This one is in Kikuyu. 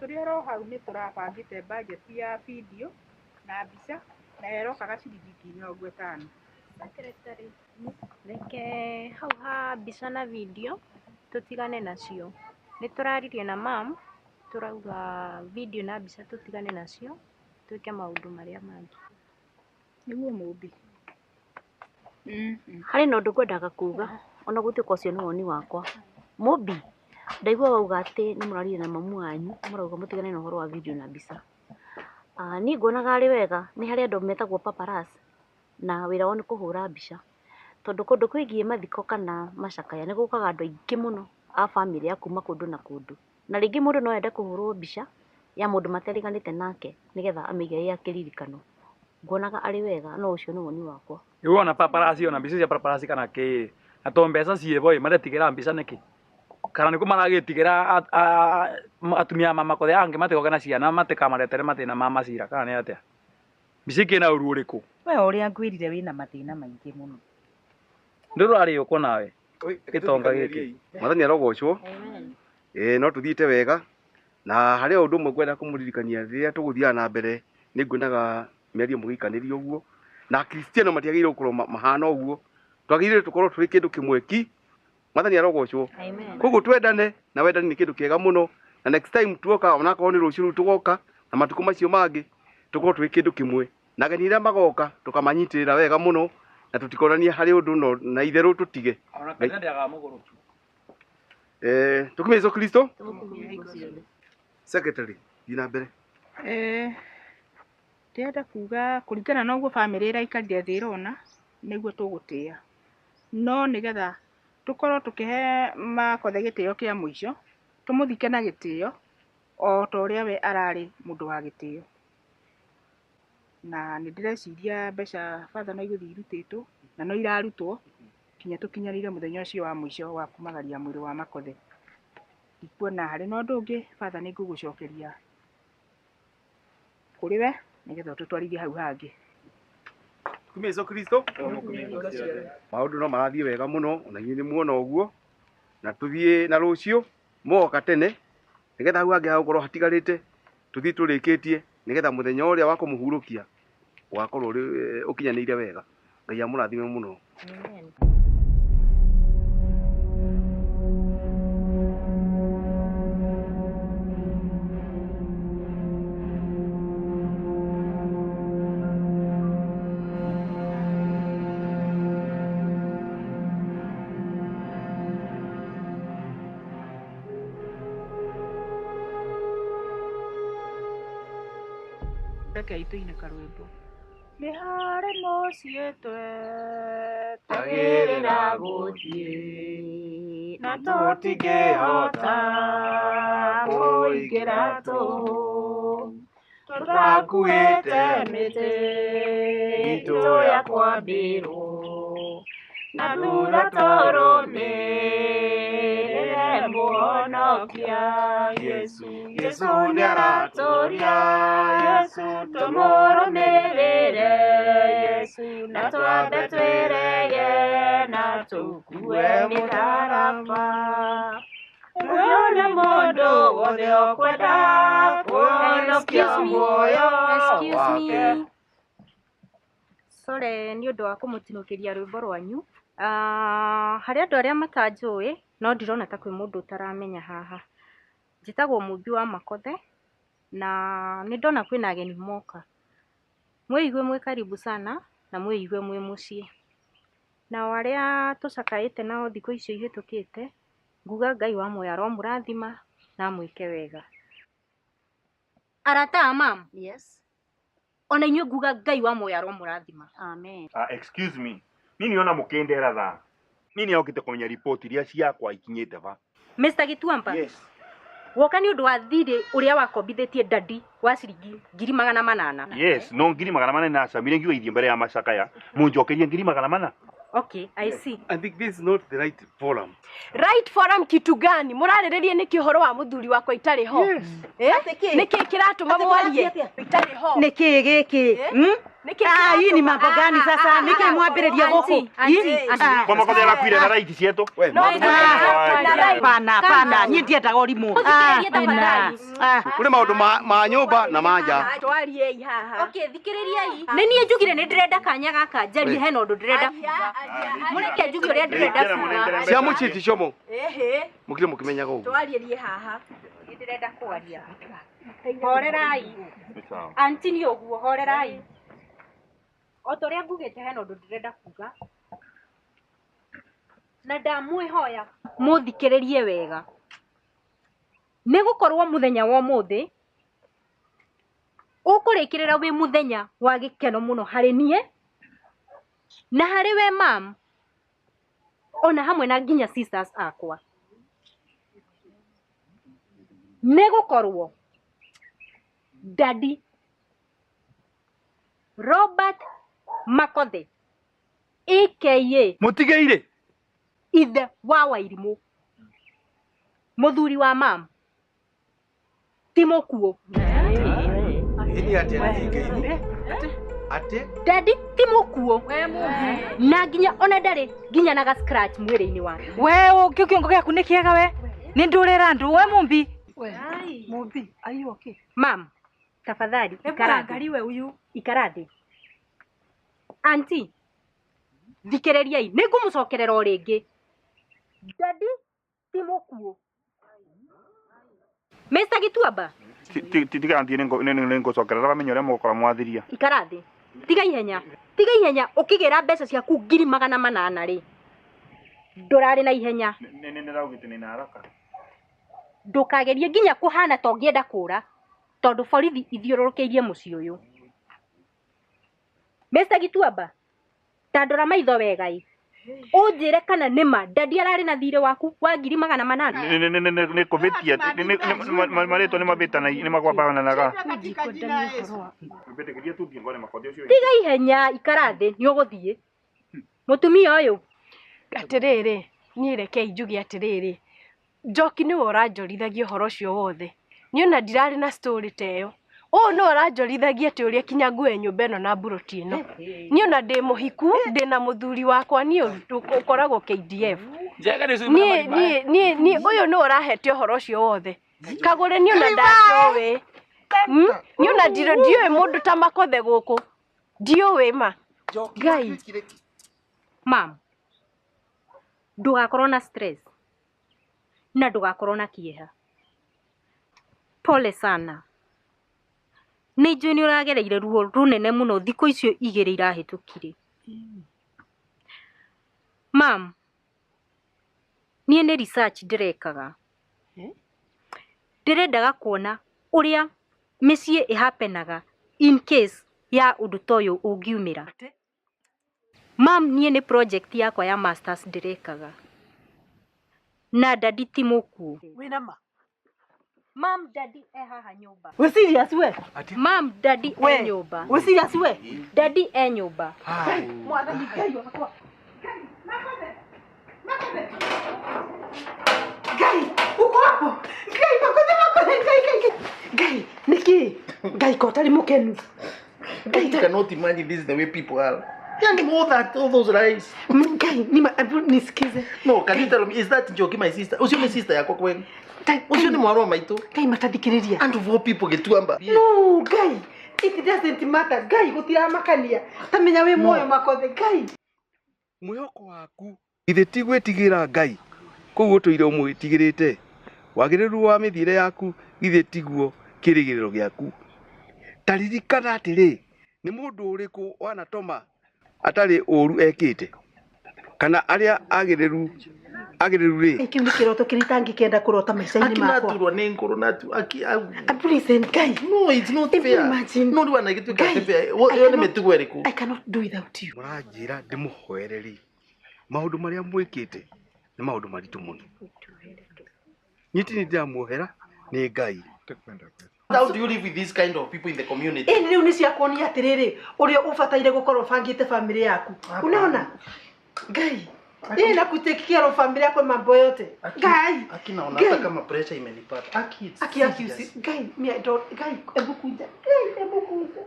Tũrĩ oro hau nĩ tũrabangĩte budget ya video na mbica na ĩrokaga ciringi 50,000. Secretary, reke hau ha mbica na video tũtigane nacio. Nĩ tũraririe na mam, tũrauga video na mbica tũtigane nacio, twĩke maũndũ marĩa mangĩ. Nĩguo Mũmbi. Harĩ na ũndũ ngwendaga kuga ona gũtuĩka ũcio nĩ woni wakwa. Mũmbi, ndaigua wauga atĩ nĩ mũraririe na mamu wanyu mũrauga mũtigane na ũhoro wa video na mbica. Ah, niĩ nguonaga arĩ wega nĩ harĩ andũ metagwo paparazzi na wĩra wao nĩ kũhũra mbica. Tondũ kũndũ kwĩgiĩ mathiko kana macakaya nĩ gũkaga andũ aingĩ mũno a bamĩrĩ a kuma kũndũ na kũndũ. Na rĩngĩ mũndũ no ende kũhũrwo mbica ya mũndũ materĩganĩte nake nĩgetha amĩige ĩ ya kĩririkano. Nguonaga arĩ wega no ũcio nĩ woni wakwa. Rĩu ona paparazzi ona mbica cia paparazzi kana kĩ na to mbeca ciĩho ĩ maretigĩra mbica nĩkĩ? Kana nĩkũ maragĩtigĩra atumia a mamakothe angĩ matigoke na ciana matikamaretere mathĩna ma macira kana nĩ atĩa? Mbica ikĩrĩ na ũru ũrĩkũ? We ũrĩa ngwĩrire wĩna mathĩna maingĩ mũno. Ndũrarĩũkwo nawe gĩtonga gĩkĩ. Mwathani arogocwo. Ĩĩ no tũthiĩte wega na harĩ o ũndũ ũmwe ngwenda kũmũririkania rĩrĩa tũgũthiaga na mbere nĩ nguonaga mĩario mũgĩikanĩria ũguo na akristiano matiagĩrĩirwo gũkorwo mahana ũguo twagĩrĩire tũkorwo tũrĩ kĩndũ kĩmwe ki. Mwathani arogocwo. Koguo twendane na wendani nĩ kĩndũ kĩega mũno na next time tuoka onakorwo nĩ rũciũ rũu tũgoka na matukũ macio mangĩ tũkorwo tũrĩ kĩndũ kĩmwe na ageni arĩa magoka tũkamanyitĩrĩra wega mũno na tũtikonania harĩ ũndũ no na itherũ tũtige. Ona kanitha ndĩagaga mũgũrũki. Tũkumie Jesu Kristo. Secretary, thiĩ na mbere. Ndĩrenda kuga kũringana na ũguo bamĩrĩ ĩraikarire thĩ ĩrona nĩguo tũgũtĩa. No nĩgetha tũkorwo tũkĩhe Makothe gĩtĩo kĩa mũico, tũmũthike na gĩtĩo o ta ũrĩa we ararĩ mũndũ wa gĩtĩo. Na nĩ ndĩreciria mbeca batha no igũthiĩ irutĩtwo na no irarutwo nginya tũkinyanĩire mũthenya ũcio wa mũico wa kumagaria mwĩrĩ wa Makothe. Ndikuona harĩ na ũndũ ũngĩ, batha nĩ ngũgũcokeria kũrĩ we nĩgetha ũtũtwarithie hau hangĩ. Kumia Jesu Kristo. Maũndũ no marathiĩ wega mũno ona inyuĩ nĩ muona ũguo na tũthiĩ na rũciũ mũgoka tene nĩgetha hau hangĩ hagũkorwo hatigarĩte tũthiĩ tũrĩkĩtie nĩgetha mũthenya ũrĩa wa kũmũhurũkia ũgakorwo ũkinyanĩire wega. Ngai amũrathime mũno. Amen. Rekei tũine karwĩmbo. Nĩ harĩ mũciĩ twetagĩrĩra gũthiĩ na tũtingĩhota kũingĩra tũhũ tũtakuĩte mĩtĩ itũ ya kwambĩrwo na thutha tũrũmĩrĩre Mũhonokia Jesũ. Jesũ nĩaratũria, Jesũ tũmũrũmĩrĩre, Jesũ na twambe twĩrege na tũkue mĩtharaba. Ũyũ nĩ mũndũ wothe ũkwenda kũhonokia Excuse me. muoyo Excuse wake. me. Sorry nĩ ũndũ wa kũmũtinũkĩria rwĩmbo rwanyu. Harĩ andũ arĩa matanjũĩ no ndirona ta kwĩ mũndũ ũtaramenya haha. Njĩtagwo Mũmbi wa Makothe na nĩ ndona kwĩna ageni moka. Mwĩigue mwĩ karibu sana na mwĩigue mwĩ mũciĩ. Nao arĩa tũcakaĩte nao thikũ icio ihĩtũkĩte, nguga Ngai wa muoyo aromũrathima na amwĩke wega. Arata a mam? Yes. Ona inyuĩ nguga Ngai wa muoyo aromũrathima. Amen. Excuse me. Nini ona mũkĩndera thaa. Nini okĩte kũmenya riboti iria ciakwa ikinyĩte ba. Mr. Gituamba. Yes. Woka nĩ ũndũ wa thirĩ ũrĩa wakombithĩtie dadi wa ciringi 800,000. Yes, no 400,000 nacamire ngiuga ithiĩ mbere ya macakaya. Mũnjokerie 400,000. Okay, I see. I think this is not the right forum. Right forum kitu gani? Mũrarĩrĩria nĩkĩ ũhoro wa mũthuri wakwa itarĩ ho? Yes. Nĩkĩ kĩratũma mwarie itarĩ ho? Nĩkĩ gĩkĩ? Ah, hii ni mambo gani sasa? Niki mwambĩrĩria gũkũ? Kwa Makothe arakuire na right cietu. Pana, pana, niĩ ndiendaga ũrimũ. Kũrĩ maũndũ ma nyũmba na ma nja. Twariei haha. Okay, thikĩrĩriai. Nĩ niĩ njugire nĩ ndĩrenda kanya gaka njarie hena ũndũ ndĩrenda kuga. Mũreke njuge ũrĩa ndĩrenda kuga. Cia mũciĩ ti como. Ehe. Mũkire mũkĩmenyaga ũguo. Twaririe haha. Nĩ ndĩrenda kwaria. Horerai. Aunty nĩ ũguo, horerai. O ta ũrĩa ngugĩte hena ũndũ ndĩrenda kuga. Na ndamwĩhoya mũthikĩrĩrie wega. Nĩ gũkorwo mũthenya wa ũmũthĩ ũkũrĩkĩrĩra wĩ mũthenya wa gĩkeno mũno harĩ niĩ na harĩ we mam, ona hamwe na nginya sisters akwa. Nĩ gũkorwo Daddy Robert Makothe aka Mũtigeire ithe wa Wairimũ, mũthuri wa mam, ti mũkuũ. Daddy ti mũkuũ na nginya ona ndarĩ nginya na ga scratch mwĩrĩ-inĩ wake. We ũkĩ kĩongo gĩaku nĩ kĩega we. Nĩ ndũrĩra andũ we Mumbi. Mumbi, are you okay? Mam, tafadhali ikara thĩ. We uyu. Ikara thĩ. Aunty, thikĩrĩriai, nĩ ngũmũcokerera o rĩngĩ. Daddy ti mũkuũ. Mr. Gituamba, Tiga aunty nĩ ngũcokerera bamenye ũrĩa mũgũkorwo mwathiria. Ikara thĩ. Tiga ihenya. Tiga ihenya ũkĩgĩra mbeca ciaku 800,000 rĩ. Ndũrarĩ na ihenya. Nĩ ndĩraugĩte nĩ na haraka. Ndũkagerie nginya kũhana ta ũngĩenda kũra tondũ borithi ithiũrũrũkĩirie mũciĩ ũyũ. Mr. Gituamba, ta ndora maitho wega ĩ. Ũnjĩre kana nĩ ma Daddy ararĩ na thirĩ waku wa 800,000. Nĩ kũvĩtia marĩtwa nĩ mavĩtana nĩ magwabananaga. Tiga ihenya, ikara thĩ, nĩ ũgũthiĩ. Mũtumia ũyũ. Atĩrĩrĩ, niĩ rekei njuge atĩrĩrĩ. Njoki nĩwe ũranjorithagia ũhoro ũcio wothe. Niĩ ona ndirarĩ na story ta ĩyo. Ũũ nĩwe ũranjorithagia atĩ ũrĩa kinya nguoe nyũmba ĩno na mburoti ĩno. Niĩ ona ndĩ mũhiku, ndĩna mũthuri wakwa, niĩ ũkoragwo KDF. Niĩ niĩ niĩ niĩ ũyũ nĩwe ũrahete ũhoro ũcio wothe. Kagũre niĩ ona ndanjũĩ. Niĩ ona ndiũĩ mũndũ ta Makothe gũkũ. Ndiũĩ ma. Ngai. Mam, ndũgakorwo na stress na ndũgakorwo na kĩeha. Pole sana. Nĩ njũĩ nĩ ũragereire ruo rũnene mũno thikũ icio igĩrĩ irahĩtũkire. Mam, niĩ nĩ research ndĩrekaga. Ndĩrendaga kuona ũrĩa mĩciĩ ĩhapenaga in case ya ũndũ ta ũyũ ũngiumĩra. Mam, niĩ nĩ project yakwa ya masters ndĩrekaga. Na Daddy ti mũkuũ. Wĩna ma? Mam, Daddy e haha nyũmba. We serious we? Mam, Daddy e nyũmba. We serious we? Daddy e nyũmba. Mwathani Ngai wakwa. Ngai, Makothe, Makothe. Ngai, uko hapo? Ngai, Makothe, Makothe, Ngai, Ngai, Ngai. Ngai, niki? Ngai ko ũtarĩ mũkenu. Ngai, you cannot imagine this is the way people are. Yani all that, all those lies. Ngai, nima, nisikize. No, can you tell me, is that Njoki my sister? Ucio my sister yakwa kweli? Ucio ni mwana wa maitũ. Ngai matathikĩrĩria. And of all people Gituamba. No, Ngai, it doesn't matter. Ngai gũtiramakania. Tamenya wĩ muoyo Makothe, Ngai. Mwĩhoko waku githĩ ti gwĩtigĩra Ngai kũu ũtũire ũmwĩtigĩrĩte. Wagĩrĩru wa mĩthiĩre yaku githĩ tiguo kĩrĩgĩrĩro gĩaku. Ta ririkana atĩrĩ, nĩ mũndũ ũrĩkũ wanatoma atarĩ ũũru ekĩte, kana arĩa agĩrĩru rĩ. Kĩu nĩ kĩroto kĩrĩa itangĩkenda kũrota maica-inĩ makwa. Akinaturwo nĩ ngũrũ na tu aki. Listen, Ngai. No, it's not fair. Imagine. No, rĩu ona gĩtuĩka ti fair. Ĩyo nĩ mĩtugo ĩrĩkũ? I cannot do without you. Mũranjĩra ndĩmũhoere rĩ, maũndũ marĩa mwĩkĩte nĩ maũndũ maritũ mũno. Niĩ ti ndĩramuohera nĩ Ngai. How do you live with this kind of people in the community? Ĩni rĩu nĩ ciakuonia atĩrĩrĩ, ũrĩa ũbataire gũkorwo ũbangĩte family yaku. Unaona? Ngai. Yeye na kutake care of family yako mambo yote. Ngai. Aki naona hata kama pressure imenipata. Aki it's Aki aki usi. Ngai, me I don't. Ngai, ebu kuja. Ngai, ebu kuja.